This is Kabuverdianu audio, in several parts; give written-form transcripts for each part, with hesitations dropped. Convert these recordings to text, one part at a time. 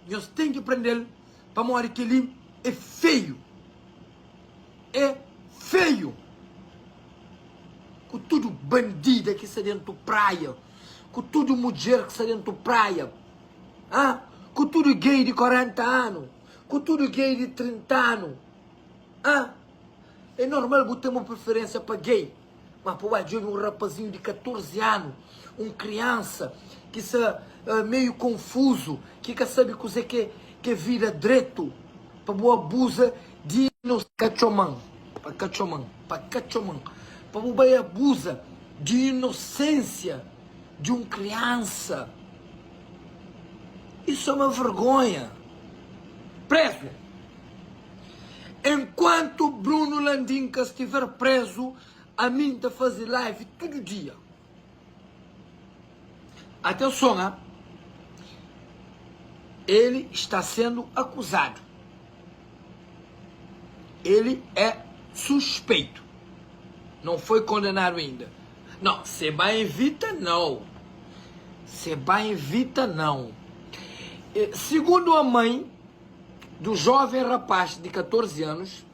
Nhos ten ki prende-l pamodi kel-li é feiu. É feiu! Ku tudu bandida ki sta dentu praia, ku tudu mudjer ki sta dentu praia, ah, ku tudu gay di 40 anu, ku tudu gay di 30 anu, ah, é normal bu ten bu preferênsia pa gay. Ma pa bai djobe un rapazinhu di 14 anu, un kriansa ki sta meiu konfuzu, ki ka sabe kuzê ki é vida dretu, pa bu abuza di ino. Ka txoma-m, pa ka txoma-m, pa ka txoma-m, pa bu bai abuza di inosensia di un kriansa. Isu é uma vergonha. Prezu! Enquanto Bruno Landim ka estiver preso, ami N ta faze live tudo dia. Atenson ha, ele está sendo acusado. Ele é suspeito. Não foi condenado ainda. Não, se ba evita não. Se ba evita não. Segundo a mãe do jovem rapaz de 14 anos,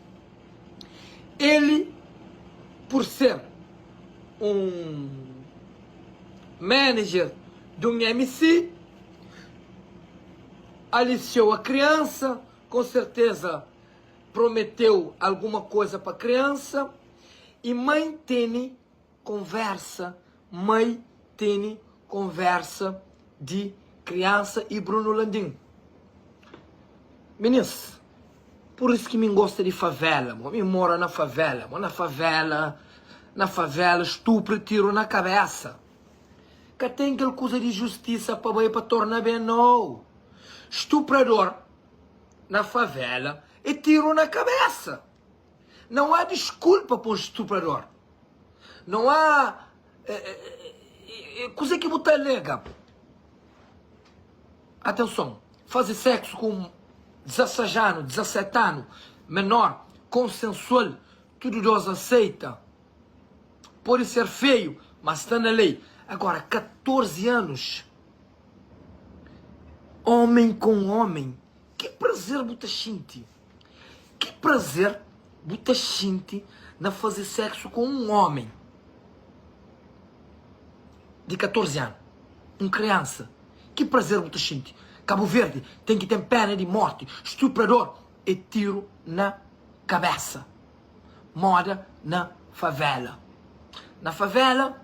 ele, por ser um manager de um MC, aliciou a criança, com certeza prometeu alguma coisa para a criança, e mãe tem conversa, mãe tem conversa de criança e Bruno Landim. Minis, por isso que mim gosta de favela, mo. Mim mora na favela, mo. Na favela, na favela, estupro e tiro na cabeça. Ka tem kel kuza di justiça pa bai pa torna bem, não. Estuprador na favela é tiro na cabeça. Não há desculpa pa um estuprador. Não há Kuzê ki bu ta alega? Atenson, faze sexo ku 16 anu, 17 anu, menor, konsensual, tudu dos aseita. Pode ser feio, mas sta na lei. Agora, 14 anos, homem com homem, ki prazer bu ta xinti? Ki prazer bu ta xinti na faze seksu ku un ómi di 14 anu, un kriansa? Ki prazer bu ta xinti? Kabu Verdi ten ki ten pena di morti, stuprador é tiru na kabesa, moda na favela. Na favela,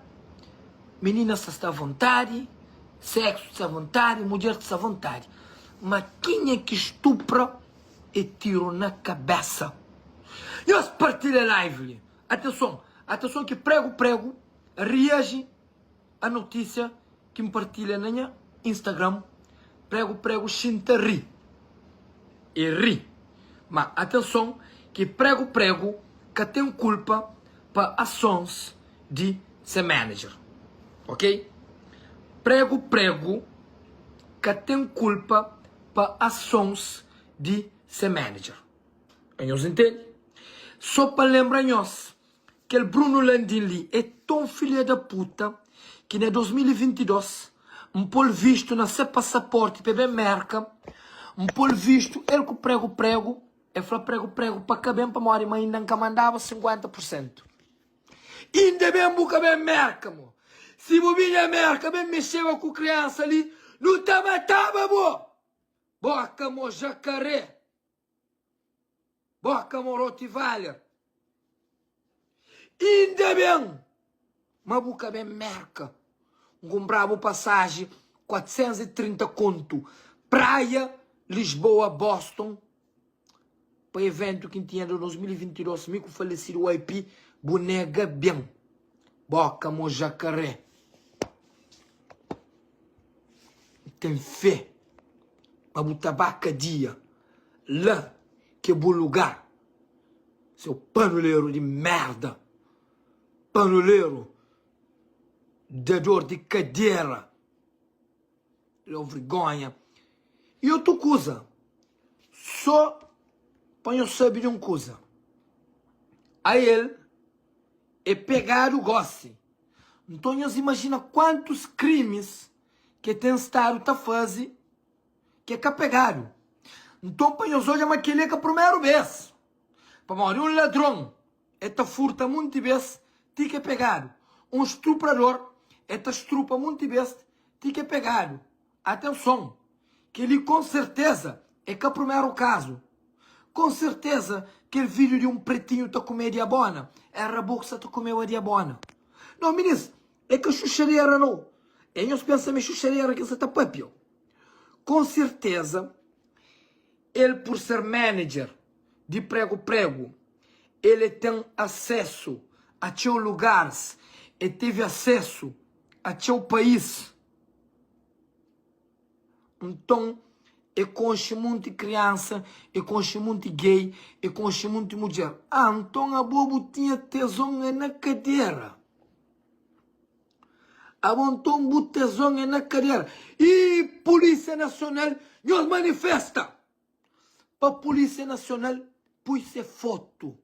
mininas ta sta avontadi, seksu sta avontadi, mudjer ta sta avontadi, ma kenha ki stupra e tiro na cabeça. Nhos partilha live li. Atenson, atenson ki prego prego reage a notícia ki n partilha na nha Instagram. Prego prego xinta ri. E ri. Ma atenson ki prego prego ka ten culpa pa asons di se manager. Ok? Prego prego ka ten culpa pa asons di se manager. Nhos intende? So pa lembra nhos, kel Bruno Landim li é ton filha da puta ki na 2022 N pol vistu na se pasaporti pa e ben Merka, N pol vistu el ku pregu pregu, el fla pregu pregu pa ka ben pamodi ma inda N ka mandaba 50 por sentu. Inda ben bu ka ben Merka mo. Si bu binha Merka ben mexeba ku kriansa li, nu ta mataba bo! Boka mo jakaré. Boka mo rotivaler. Inda ben ma bu ka ben Merka. N kunpra bu pasaji 430 kontu Praia, Lisboa, Boston. Pa eventu ki N tinha na 2022 mi ku falesidu YP bu nega ben boka mo jakaré N ten fé ma bu ta ba kadia la ki é bu lugar seu panuleru di merda panuleru dador di kadera. Leu vergonha. E otu kuza, so pa nhos sabe di un kuza, ael e pegadu gosi. Nton nhos imajina kuantus krimis ke ten stadu ta faze. ki é ka pegadu. Nton pa nhos odja ma kel-li é ka primeru bês. Pamodi un ladron el ta furta munti bês ti ki é pegadu. Un struprador el ta strupa munti bês ti ki é pegadu. Atenson! Kel-li konserteza é ka primeru kazu. Konserteza kel vídiu di un pretinhu ta kume diabona éra bo ki sa ta kumeba diabona. Nau, minis, é ka xuxadera nau. É nhos pensa ma é xuxadera ki N sa ta papia. Konserteza el pur ser manager di pregu pregu, el é ten asesu a txeu lugaris, el tevi asesu a txeu país. Nton, e konxe munti kriansa, e konxe munti gay, e konxe munti mudjer. Ah, nton abo bu tinha tezon é na kadera. Abo nton bu tezon é na kadera. Ih, Polísia Nasional, nhos manifesta! Pa Polísia Nasional pui se fotu.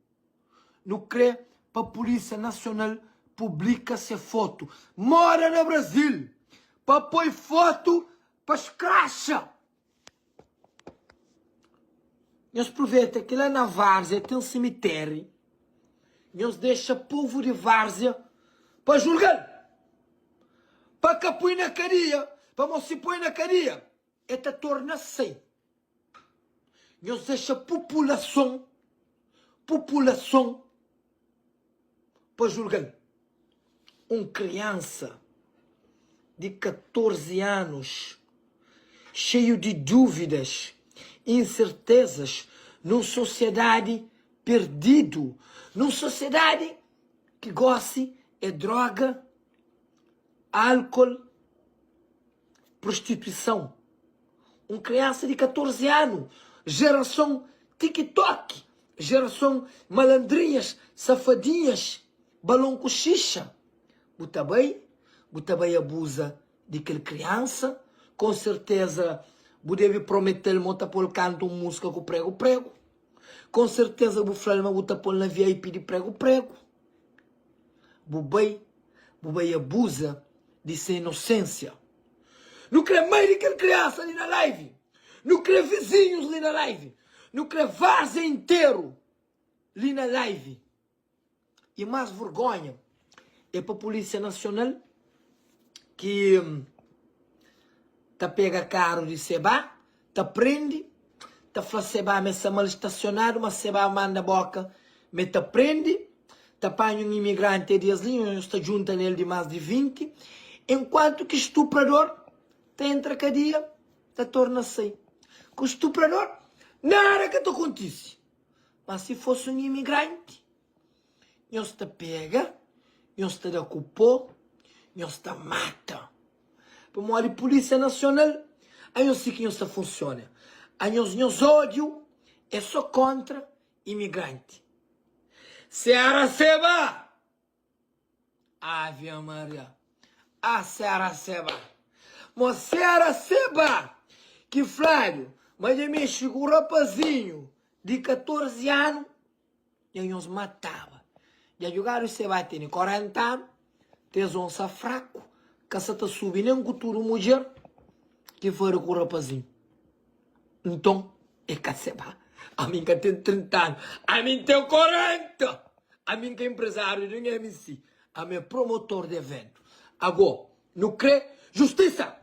Nu kre pa Polísia Nasional publika se fotu. Moda na Brasil, pa poi fotu pa skraxa. Nhos pruveta ki la na Várzea ten simitéri, nhos dexa povu di Várzea pa julga-l, pa ka pui na kadia, pamodi si poi na kadia, e ta torna sai. Nhos dexa pupulason, pupulason pa julga-l. Un kriansa di 14 anus, xeiu di dúvidas, insertezas, nun sosiedadi perdidu, nun sosiedadi ki gosi é droga, álkol, prostituison. Un kriansa di 14 anu, jerason TikTok, jerason malandrinhas, safadinhas, balon ku xixa. Bu ta bai, bu ta bai abuza di kel kriansa, kon serteza bu debe promete-l ma bu ta pô-l kanta un múzika ku pregu-pregu. Kon serteza bu fla-l ma bu ta pô-l na VIP di pregu-pregu. Bu bai, bu bai abuza di se inosensia. Nu kre mai di kel kriansa li na live. Nu kre vizinhus li na live. Nu kre várzea interu li na live. I más vergonha é pa Polísia Nasional ki ta pega karu di Seba, ta prende, ta fla Seba ma e sta mal stasionadu, ma Seba manda boka ma e ta prende, ta panha un imigranti é di es li, nhos ta djunta nel di más di 20, enkuantu ki stuprador ta entra kadia, ta torna sai. Ku stuprador, nada ka ta kontise. Ma si fosi un imigranti, nhos ta pega, nhos ta da ku po, nhos ta mata. Pamodi Polísia Nasional, anhos si ki nhos ta funsiona. Anhos nhos ódiu é só kontra imigranti. Sera seba! Ave Maria! Ah, sera seba! Mo sera seba! Ki fladu ma dja mexe ku rapazinhu di 14 anu, dja nhos mataba. Dja djugadu seba tene 40 anu, tezon sa fraku, ka sa ta subi nen ku tudu mudjer ki fari ku rapazinhu. Nton, e ka seba. Ami N ka ten 30 anu, ami N ten 40! Ami N ka enprezáriu di ningen, ami si, ami é promotor di eventu. Ago, nu kre justisa!